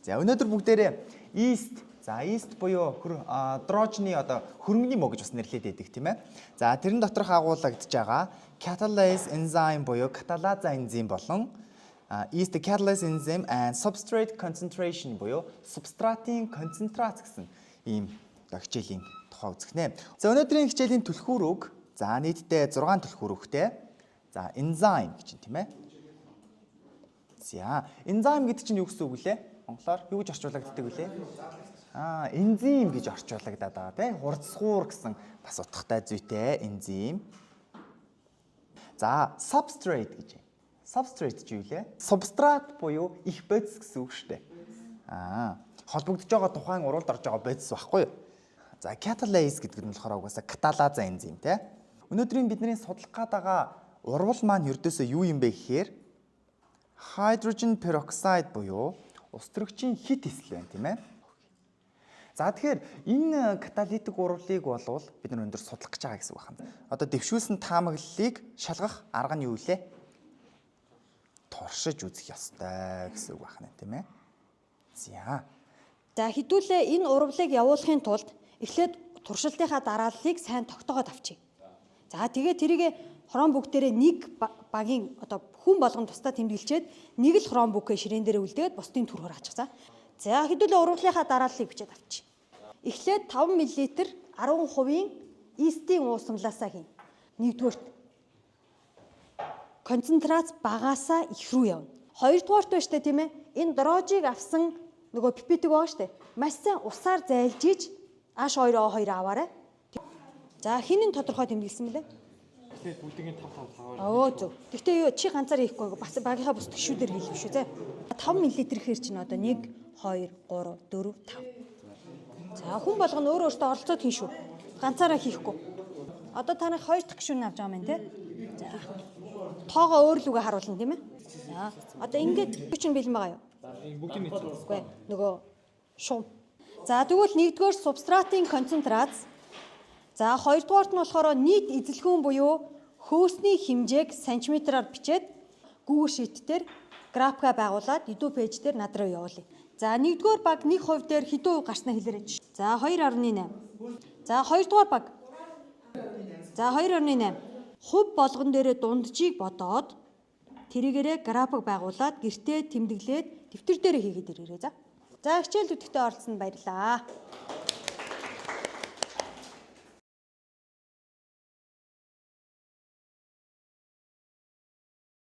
За, өнөөдөр бүгдээрээ yeast, за, yeast буюу дрожны одоо хөрөнгөний мө гэж бас нэрлэдэг байдаг, тийм ээ. За, тэрэн доторх агуулгадж байгаа catalase enzyme буюу каталаза энзим болон yeast catalase enzyme and substrate concentration буюу субстратын концентрац гэсэн ийм одоо хичээлийн тухай үзэх нэ. За, өнөөдрийн хичээлийн түлхүүр үг, за, нийтдээ 6 түлхүүр үгтэй. За, enzyme гэж юм, тийм ээ. За, enzyme гэдэг чинь юу гэсэн үг лээ? Монголоор юу гэж орчуулагддаг вүлээ? Энзим гэж орчуулагдаад байгаа, тийм. Хурцсгуур гэсэн бас утгатай зүйтэй энзим. За, substrate гэж. Substrate чи юу лээ? Субстрат буюу их бодис гэсэн үг шүү дээ. Холбогдож байгаа тухайн уралд орж байгаа бодис байхгүй юу? За, catalase гэдэг нь болохоор угаасаа каталаза энзим, тийм. Өнөөдрийн бидний судлах гээд байгаа урвал маань ердөөсөө юу юм бэ гэхээр hydrogen peroxide буюу ус төрөгчийн хит эсэл байна, тийм ээ. За, тэгэхээр энэ каталитик урвалыг болвол бид нар өндөр судлах гэж байгаа гэсэн үг байна. Одоо дэвшүүлсэн таамаглалыг шалгах арга нь юу лээ? Туршиж үзэх ёстой гэсэн үг байна, тийм ээ. За. За, хэдүүлээ энэ урвалыг явуулахын тулд эхлээд туршилтынхаа дарааллыг сайн тогтоогоод авчия. За, тэгээд тэрийг Chromebook дээрээ нэг багийн одоо хүн болгон тусдаа тэмдэглэчээд нэг л Chromebook-ээ ширээн дээрээ үлдээд бусдын төрхөөр ачих. За. За, хэдүүлээ урвалынхаа дарааллыг бичээд авчия. Эхлээд 5 мл 10% yeast-ийн уусамлаасаа хийн. Нэгдүгээрт концентрац багаасаа их рүү явна. Хоёрдугаарт байна штэ, тийм ээ. Энэ дрожийг авсан нөгөө пипетик байгаа штэ. Маш сайн усаар зайлж иж H2O2 аваарай. За, хэн нь тодорхой тэмдэглэсэн бэлээ? Тэгэхээр бүгдийг 5 5 5. Өө, зөв. Гэхдээ юу чи ганцаар хийхгүй, бас багийнхаа бус гишүүдээр хийх шүү зэ. 5 мл гэхээр чинь одоо 1 2 3 4 5. За, хүн болгоно өөр өөртөө оролцоод хийн шүү. Ганцаараа хийхгүй. Одоо та нар хоёр дахь гишүүн авч байгаа юм байна, те. За. Тоогоо өөр лүгээ харуулна, тийм ээ. За. Одоо ингээд юу чинь бэлэн байгаа юу? Бүгдийг нийт. Үгүй, нөгөө шум. За, тэгвэл нэгдүгээр субстратын концентрац. За, хоёрдугаарт нь болохоор нийт эзэлхүүн буюу хөөсний хэмжээг сантиметраар бичээд Google Sheet дээр графика байгуулад edu page дээр над руу явуулъя. За, нэгдүгээр баг 1% дээр хэдэн хувь гарснаа хэлээрэй. За, 2.8. За, хоёрдугаар баг. За, 2.8. Хувь болгон дээрээ дунджийг бодоод тэрийгээрээ график байгуулад гэртээ тэмдэглээд дэвтэр дээрээ хийгээд ирээрэй. За. За, хичээл үзэхдээ оролцсонд баярлалаа.